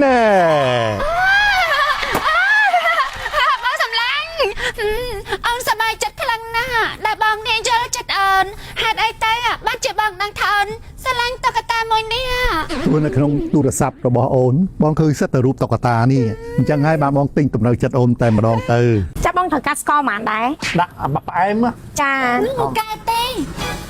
នេះណែ បងសម្លាញ់អូនសប្បាយចិត្តខ្លាំងណាស់ដែលបងនេះយល់ចិត្តអូនហេតុអីទៅបានជាបងដឹងថាអូនស្រឡាញ់តុក្កតាមួយនេះ ព្រោះនៅក្នុងទូរស័ព្ទរបស់អូនបងឃើញសិតតែរូបតុក្កតានេះអញ្ចឹងហើយបានបងទិញតម្រូវចិត្តអូនតែម្ដងទៅ ចាបងត្រូវការស្ករប៉ុន្មានដែរ ដាក់អាបាក់ផ្អែម ចា មកកែទេ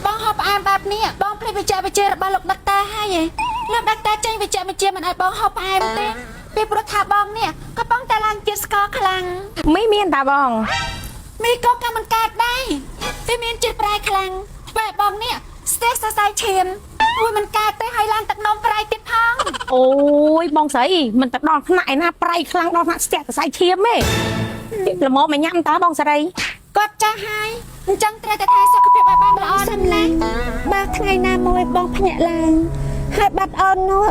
បងហូបផ្អែមបែបនេះបងភ្លេចវិជ្ជាវិជារបស់លោកដុកតាហើយឯងលោកដុកតាចេញវិជ្ជាវិជាមិនឲ្យបងហូបផ្អែមទេពីព្រោះថាបងនេះកំពុងតែឡើងជាតិស្ករខ្លាំង មីមានតាបង មីក៏ក៏មិនកើតដែរវាមានជាតិប្រៃខ្លាំងធ្វើឲ្យបងនេះស្ទះសរសៃឈាមមួយមិនកើតទេហើយឡើងទឹកនោមប្រៃទៀតផង អូយបងស្រីមិនទៅដល់ថ្នាក់ឯណាប្រៃខ្លាំងដល់ថ្នាក់ស្ទះសរសៃឈាមទេល្មមមកញ៉ាំតើបងស្រី គាត់ចាស់ហើយអញ្ចឹងត្រូវតែថែសុខភាពឲ្យបានល្អសំណាងបើថ្ងៃណាមួយបងភ្ញាក់ឡើងហើយបាត់អូននោះ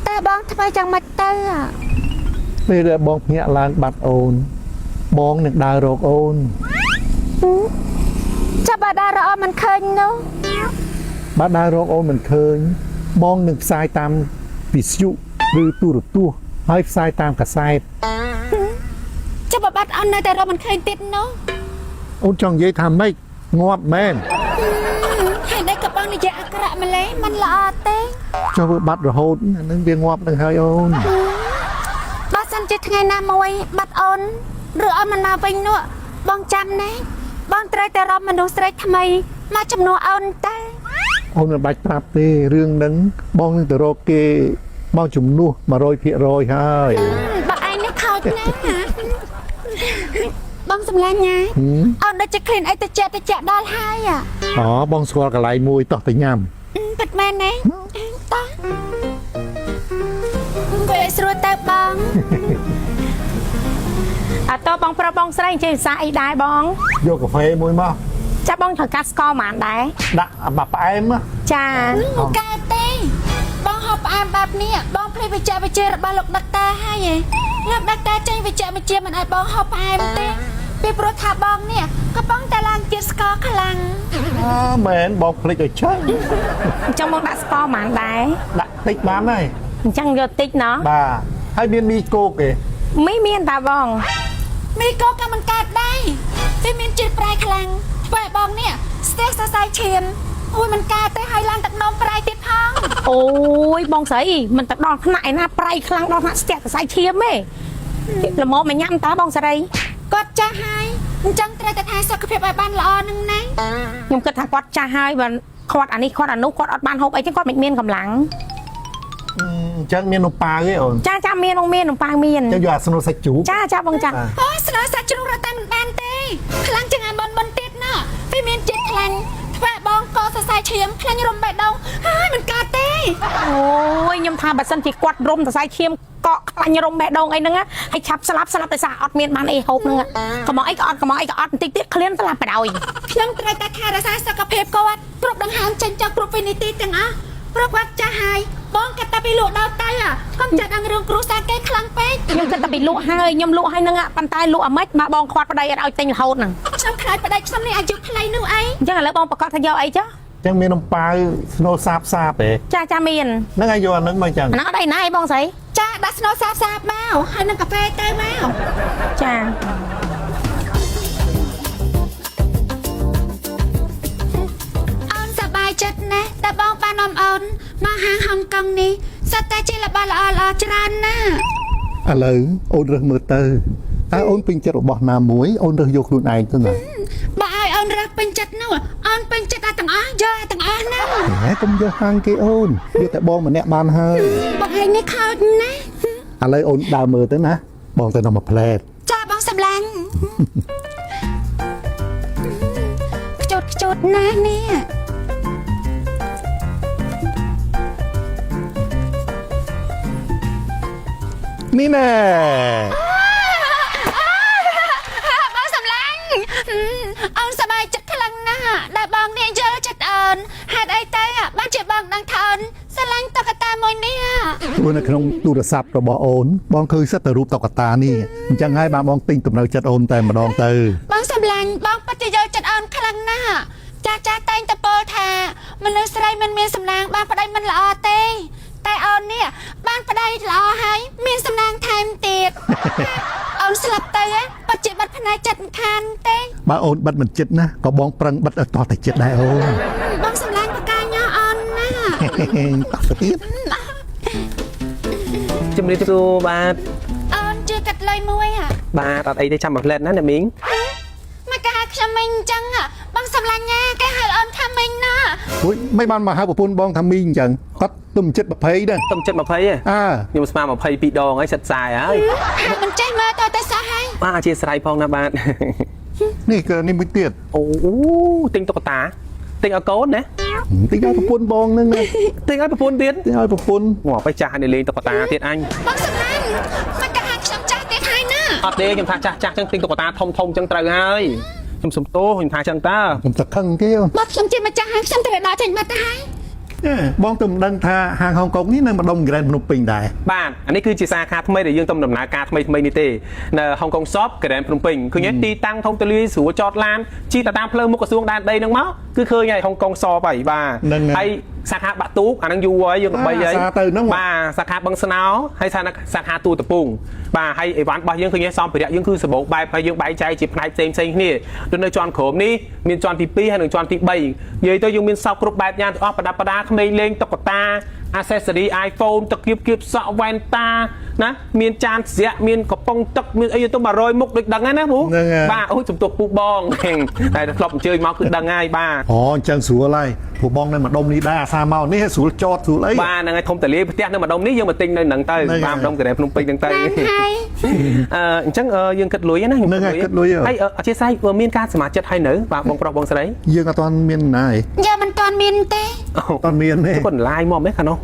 តើបងធ្វើយ៉ាងម៉េចទៅ ពេលដែលបងភ្ញាក់ឡើងបាត់អូន បងនឹងដើររកអូន ចាប់បើដើររកអូនមិនឃើញនោះ បើដើររកអូនមិនឃើញ បងនឹងផ្សាយតាមវិទ្យុឬទូរទស្សន៍ហើយផ្សាយតាមកាសែត ចាប់បើបាត់អូននៅតែរកមិនឃើញទៀតនោះ អូនចង់និយាយថាម៉េចងាប់មែន ហើយនេះក៏បងនិយាយអាក្រក់ម្លេះមិនល្អទេ ចុះវាបាត់រហូតអានឹងវាងាប់នឹងហើយអូន បើសិនជាថ្ងៃណាមួយបាត់អូនឬអូនមិនមកវិញនោះបងចាំណាបងត្រូវតែរកមនុស្សស្រីថ្មីមកជំនួសអូនទៅ អូនមិនបាច់ប្រាប់ទេរឿងហ្នឹងបងនឹងទៅរកគេមកជំនួស100%ហើយ បងឯងនេះខោចណាស់បងសម្លាញ់ណា ហឹម អូនដូចជាឃ្លានអីតិចតិចដល់ហើយអា អូបងស្គាល់កន្លែងមួយតោះទៅញ៉ាំ ពិតមែនទេតោះអង្គុយឲ្យស្រួលទៅបង អត់តបងប្រុសបងស្រីអញ្ជើញភាសាអីដែរបង យកកាហ្វេមួយមក ចាបងត្រូវការស្ករប៉ុន្មានដែរ ដាក់អាបាក់ផ្អែម ចា មកកែទេបងហូបផ្អែមបែបនេះបងភ្លេចវិជ្ជាវិជារបស់លោកដុកតាហើយឯងលោកដុកតាចេញវិជ្ជាវិជាមិនឲ្យបងហូបផ្អែមទេពីព្រោះថាបងនេះកំពុងតែឡើងជាតិស្ករខ្លាំង អើមែនបងភ្លេចឲ្យចេញ អញ្ចឹងបងដាក់ស្ករប៉ុន្មានដែរ ដាក់តិចបានហើយ អញ្ចឹងយកតិចណោះ បាទហើយមានមីគោកទេ មីមានតាបង មីកូក៏មិនកើតដែរវាមានជាតិប្រៃខ្លាំងធ្វើឲ្យបងនេះស្ទះសរសៃឈាមមួយមិនកើតទេហើយឡើងទឹកនោមប្រៃទៀតផង អូយបងស្រីមិនទៅដល់ថ្នាក់ឯណាប្រៃខ្លាំងដល់ថ្នាក់ស្ទះសរសៃឈាមទេល្មមមកញ៉ាំតើបងស្រី គាត់ចាស់ហើយអញ្ចឹងត្រូវតែថែសុខភាពឲ្យបានល្អនឹងណា ខ្ញុំគិតថាគាត់ចាស់ហើយបើគាត់អានេះគាត់អានោះគាត់អត់បានហូបអីចឹងគាត់មិនមានកម្លាំង អញ្ចឹងមាននំប៉ាវទេអូន ចាចាមានបងមាននំប៉ាវមាន អញ្ចឹងយកអាស្នូលសាច់ជ្រូក ចាចាបងចា បាទ អូស្នោសាច់ជ្រូករត់តែមិនបានទេខ្លាំងជាងអាបនបនទៀតណាវាមានជាតិខ្លាញ់ធ្វើឲ្យបងកសរសៃឈាមខ្លាញ់រំបេះដូងហើយមិនកើតទេ អូយខ្ញុំថាបើសិនជាគាត់រុំសរសៃឈាមកក់ខ្លាញ់រុំបេះដូងអីហ្នឹងណាហើយឆាប់ស្លាប់ស្លាប់ដោយសារអត់មានបានអីហូបហ្នឹងណាកំងអីក៏អត់កំងអីក៏អត់បន្តិចទៀតឃ្លានស្លាប់បណ្ដោយ ខ្ញុំត្រូវតែថែរក្សាសុខភាពគាត់គ្រប់ដង្ហើមចេញចោលគ្រប់វិនាទីទាំងអស់ព្រោះគាត់ចាស់ហើយបងកាត់តែពីលក់ដល់ទៅអាកុំចាត់ដឹងរឿងគ្រួសារគេខ្លាំងពេក ខ្ញុំគិតតែពីលក់ហើយខ្ញុំលក់ហើយហ្នឹងប៉ុន្តែលក់អាម៉េចបើបងខ្វាត់ប្តីអត់ឲ្យទិញរហូតហ្នឹង ខ្ញុំខ្លាចប្តីខ្ញុំនេះអាយុខ្លីនោះឯង អញ្ចឹងឥឡូវបងប្រកាសថាយកអីចុះ អញ្ចឹងមាននំប៉ាវស្នូលសាបសាបទេ ចាចាមាន ហ្នឹងហើយយកអាហ្នឹងមកអញ្ចឹង អាហ្នឹងអត់អីណាឯងបងស្រី ចាដាក់ស្នូលសាបសាបមកហើយនឹងកាហ្វេទៅមក ចា អូនសប្បាយចិត្តណាស់តែបងបានអមអូនមកហាងហុងកុងនេះសុទ្ធតែជារបស់ល្អល្អៗច្រើនណាស់ ឥឡូវអូនរើសមើលទៅតើអូនពេញចិត្តរបស់ណាមួយអូនរើសយកខ្លួនឯងទៅណា បើឲ្យអូនរើសពេញចិត្តនោះអូនពេញចិត្តអាទាំងអស់យកអាទាំងអស់ហ្នឹង ហែកុំយកហាងគេអូនយកតែបងម្នាក់បានហើយ បងឯងនេះខោចណាស់ ឥឡូវអូនដើរមើលទៅណាបងទៅនាំមួយផ្លែត ចាបងសម្លាញ់ខ្ជូតខ្ជូតណាស់នេះ នេះណែ បងសម្លាញ់អូនសប្បាយចិត្តខ្លាំងណាស់ដែលបងនេះយល់ចិត្តអូនហេតុអីទៅបានជាបងដឹងថាអូនស្រឡាញ់តុក្កតាមួយនេះ ព្រោះនៅក្នុងទូរស័ព្ទរបស់អូនបងឃើញសិតតែរូបតុក្កតានេះអញ្ចឹងហើយបានបងទិញតម្រូវចិត្តអូនតែម្ដងទៅ បងសម្លាញ់បងពិតជាយល់ចិត្តអូនខ្លាំងណាស់ចាស់ចាស់តែងតែពោលថាមនុស្សស្រីមិនមានសំណាងបានប្តីមិនល្អទេតែអូននេះបានប្តីល្អហើយមានសំ ហើយចិត្តមិនខានទេ បើអូនបិទមិនចិត្តណាក៏បងប្រឹងបិទឲ្យតតែចិត្តដែរអូន បងសម្លាញ់បកាញ៉ោអូនណា តោះទៅទៀត ជំរាបសួរបាទ អូនជួយកាត់លុយមួយហ่ะ បាទអត់អីទេចាំមួយផ្លែតណាអ្នកមីង មកគេហៅខ្ញុំមីងអញ្ចឹងហ่ะបងសម្លាញ់ណាគេហៅអូនថាមីងណា អូយមិនបានមកហៅប្រពន្ធបងថាមីងអញ្ចឹងគាត់ទុំចិត្ត20ដែរ ទុំចិត្ត20ហ៎ អើ ខ្ញុំស្មាន22ដងហើយសិតខ្សែហើយ ហៅមិនចេះមើលតតែសោះហើយ បាទអធិស្ឋានផងណាបាទ នេះគឺនេះមួយទៀត អូទិញតុក្កតាទិញឲ្យកូនណា តិចឲ្យប្រពន្ធបងហ្នឹងណា ទិញឲ្យប្រពន្ធទៀត តិចឲ្យប្រពន្ធ ងាប់ទៅចាស់នេះលេងតុក្កតាទៀតអញ បងសម្លាញ់មកគេហៅខ្ញុំចាស់ទៀតហើយណា អត់ទេខ្ញុំថាចាស់ចាស់ចឹងទិញតុក្កតាធំធំចឹងត្រូវហើយខ្ញុំសុំទោសខ្ញុំថាចឹងតើ ខ្ញុំតខឹងគេអូន បើខ្ញុំជាម្ចាស់ហាងខ្ញុំត្រូវដល់ចេញបាត់ទៅហើយ បងទៅមិនដឹងថាហាងហុងកុងនេះនៅម្ដុំក្រែនភ្នំពេញដែរ បាទអានេះគឺជាសាខាថ្មីដែលយើងទំដំណើរការថ្មីថ្មីនេះទេនៅហុងកុង Shop Grand ភ្នំពេញឃើញទេទីតាំងធំទូលាយស្រួលចតឡានជិះទៅតាមផ្លូវមុខក្រសួងដែនដីហ្នឹងមកគឺឃើញហើយហុងកុង Shop ហើយបាទហើយសាខាបាក់ទូកអាហ្នឹងយូរហើយយើងល្បីហើយ សាទៅហ្នឹង បាទសាខាបឹងស្នោហើយសាខាទូតពងបាទហើយអីវ៉ាន់របស់យើងឃើញទេសម្ភារៈយើងគឺសម្បូរបែបហើយយើងបែងចែកជាផ្នែកផ្សេងផ្សេងគ្នាដូចនៅជាន់ក្រោមនេះមានជាន់ទី2ហើយនិងជាន់ទី3និយាយទៅយើងមានសពគ្រប់បែបយ៉ាងទាំងអស់ប្រដាប់ប្រដាក្មេងលេងតុក្កតា accessory iPhone ទឹកគៀបគៀបសក់វ៉ែនតាណាមានចានស្រាក់មានកំប៉ុងទឹកមានអីទៅ100មុខដូចដឹងហើយណាពូបាទអូជំទប់ពូបងតែធ្លាប់អញ្ជើញមកគឺដឹងហើយបាទ អូអញ្ចឹងស្រួលហើយព្រោះបងនៅម្ដុំនេះដែរអាសាមកនេះស្រួលចតស្រួលអី បាទហ្នឹងហើយធំតលាយផ្ទះនៅម្ដុំនេះយើងមកទិញនៅហ្នឹងទៅបាទម្ដុំក្រែភ្នំពេញហ្នឹងទៅ បានហើយ អញ្ចឹងយើងគិតលុយណា ហ្នឹងហើយគិតលុយ ហើយអធិស្ឋានមានការសមាជិកហើយនៅបាទបងប្រុសបងស្រី យើងអត់ទាន់មានណាឯង យើងមិនទាន់មានទេ អត់ទាន់មានទេ គាត់ឡាយមកមែនខាងនោះ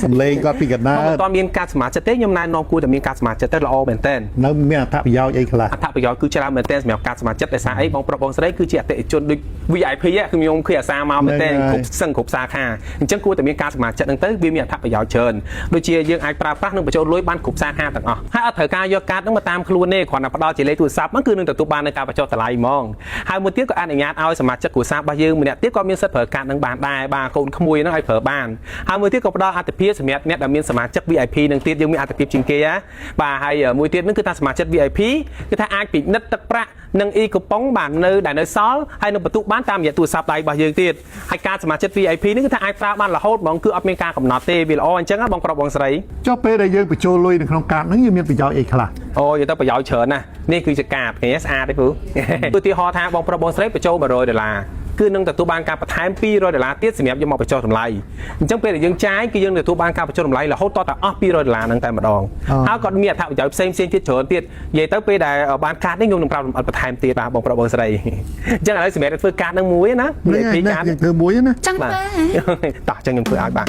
សំលេងគាត់ពីកណ្ដាល អត់ទាន់មានការសមាជិកទេខ្ញុំណែនាំគួរតែមានការសមាជិកទៅល្អមែនតើ នៅមានអត្ថប្រយោជន៍អីខ្លះ អត្ថប្រយោជន៍គឺច្រើនមែនទែនសម្រាប់ការសមាជិកដោយសារអីបងប្រុសបងស្រីគឺជាអតិថិជនដូច VIP ហ៎ខ្ញុំឃើញអាសាមកមែនទែនគ្រប់សឹងគ្រប់សាខាអញ្ចឹងគួរតែមានការសមាជិកហ្នឹងទៅវាមានអត្ថប្រយោជន៍ច្រើនដូចជាយើងអាចប្រើប្រាស់និងបញ្ចូលលុយបានគ្រប់សាខាទាំងអស់ហើយអត់ត្រូវការយកកាតហ្នឹងមកតាមខ្លួនទេគ្រាន់តែផ្ដល់ជាលេខទូរស័ព្ទហ្នឹងគឺនឹងទទួលបាននៅការបញ្ចុះតម្លៃហ្មងហើយមួយទៀតក៏អនុញ្ញាតឲ្យសមាជិកគ្រួសាររបស់យើងម្នាក់ទៀតក៏មានសិទ្ធិប្រើកាតហ្នឹងបានដែរបាទកូនក្មួយហ្នឹងឲ្យប្រើបានហើយមួយទៀតក៏ផ្ដល់អត្ថភាពសម្រាប់អ្នកដែលមានសមាជិក VIP ហ្នឹងទៀតយើងមានអត្ថភាពជាងគេណាបាទហើយមួយទៀតហ្នឹងគឺថាសមាជិក VIP គឺថាអាចពិនិត្យទឹកប្រាក់និងអ៊ីកូប៉ុងបាទនៅដែលនៅសល់ហើយនឹងបន្ទុកបានតាមរយៈទូរស័ព្ទដៃរបស់យើងទៀតហើយការសមាជិក VIP នេះគឺថាអាចប្រើបានរហូតហ្មងគឺអត់មានការកំណត់ទេវាល្អអញ្ចឹងណាបងប្រុសបងស្រី ចុះពេលដែលយើងបញ្ចូលលុយនៅក្នុងកាតហ្នឹងយើងមានប្រយោជន៍អីខ្លះ អូយទៅប្រយោជន៍ច្រើនណាស់នេះគឺជាកាតគេស្អាតទេពូ ឧទាហរណ៍ថាបងប្រុសបងស្រីបញ្ចូល100ដុល្លារគឺនឹងទទួលបានការបន្ថែម200ដុល្លារទៀតសម្រាប់យកមកបញ្ចុះតម្លៃអញ្ចឹងពេលដែលយើងចាយគឺយើងទទួលបានការបញ្ចុះតម្លៃរហូតតតែអស់200ដុល្លារហ្នឹងតែម្ដងហើយក៏មានអត្ថប្រយោជន៍ផ្សេងផ្សេងទៀតច្រើនទៀតនិយាយទៅពេលដែលបានកាតនេះខ្ញុំនឹងប្រាប់លម្អិតបន្ថែមទៀតបាទបងប្រុសបងស្រីអញ្ចឹងឥឡូវសម្រាប់ធ្វើកាតហ្នឹងមួយណា ហ្នឹងហើយណា កាត យើងធ្វើមួយណា ចង់ បាទ ធ្វើ តោះអញ្ចឹងខ្ញុំធ្វើឲ្យបាទ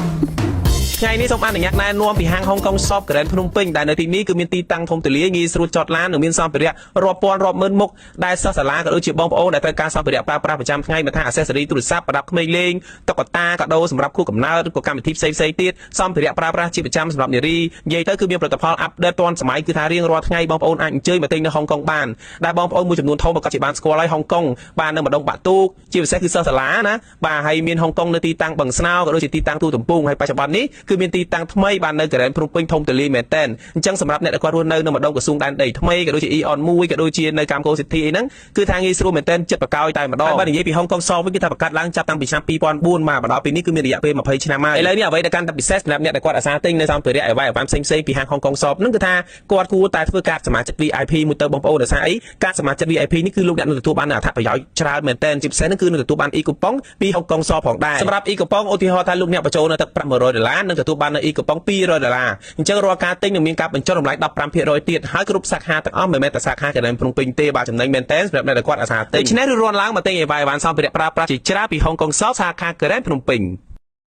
ថ្ងៃនេះសូមអនុញ្ញាតណែនាំពីហាងហុងកុង Shop Grand ភ្នំពេញដែលនៅទីនេះគឺមានទីតាំងធំទូលាយងាយស្រួលចតឡាននិងមានសម្ភារៈរាប់ពាន់រាប់ម៉ឺនមុខដែលសិស្សសាលាក៏ដូចជាបងប្អូនដែលត្រូវការសម្ភារៈប្រើប្រាស់ប្រចាំថ្ងៃមិនថា accessory ទូរស័ព្ទប្រដាប់ក្មេងលេងតុក្កតាកាដូសម្រាប់ខួបកំណើតឬក៏កម្មវិធីផ្សេងៗទៀតសម្ភារៈប្រើប្រាស់ជាប្រចាំសម្រាប់នារីនិយាយទៅគឺមានផលិតផល update ទាន់សម័យគឺថារៀងរាល់ថ្ងៃបងប្អូនអាចអញ្ជើញមកទិញនៅហុងកុងបានដែលបងប្អូនមួយចំនួនធំក៏ជាបានស្គាល់ហើយហុងកុងបាននៅម្ដុំបាក់ទូកជាពិសេសគឺសិស្សសាលាណាបាទហើយមានហុងកុងនៅទីតាំងបឹងស្នោក៏ដូចជាទីតាំងទូតំពងហើយបច្ចុប្បន្ននេះគឺមានទីតាំងថ្មីបាននៅក្រែនភ្នំពេញធំទូលាយមែនតើអញ្ចឹងសម្រាប់អ្នកដែលគាត់រស់នៅនៅម្ដុំក្រសួងដែនដីថ្មីក៏ដូចជា Eon 1ក៏ដូចជានៅកម្ពុជា City អីហ្នឹងគឺថាងាយស្រួលមែនតើចិត្តបកយតែម្ដងហើយបើនិយាយពីហុងកុងសវិញគឺថាបង្កើតឡើងចាប់តាំងពីឆ្នាំ2004មកដល់ពេលនេះគឺមានរយៈពេល20ឆ្នាំហើយឥឡូវនេះអ្វីដែលកាន់តែពិសេសសម្រាប់អ្នកដែលគាត់អាសាទិញនៅសម្ភារៈអ្វីអ្វីផ្សេងផ្សេងពីហាងហុងកុងសហ្នឹងគឺថាគាត់គួរតែធ្វើការសមាជិក VIP មួយទៅបងប្អូនដោយសារអីការសមាជិក VIP នេះគឺលោកអ្នកនឹងទទួលបានអត្ថប្រយោជន៍ច្រើនមែនទែនជាពិសេសហ្នឹងគឺនឹងទទួលបាន e កូប៉ុងពីហុងកុងសផងដែរសម្រាប់ e កូប៉ុងឧទាហរណ៍ថាលោកអ្នកបញ្ចូលនៅទឹកប្រាក់100ដុល្លារនឹងទទួលបាននៅ e កូប៉ុង200ដុល្លារអញ្ចឹងរាល់ការទិញនឹងមានការបញ្ចុះតម្លៃ15%ទៀតហើយគ្រប់សាខាទាំងអស់មិនមែនតែសាខាកណ្ដាលភ្នំពេញទេបាទចំណេញមែនទែនសម្រាប់អ្នកដែលគាត់អាសាទិញដូច្នេះរួចរាន់ឡើងមកទិញអីវ៉ាន់សម្ភារៈប្រើប្រាស់ជាច្រើនពីហុងកុងសសាខាកណ្ដាលភ្នំពេញ។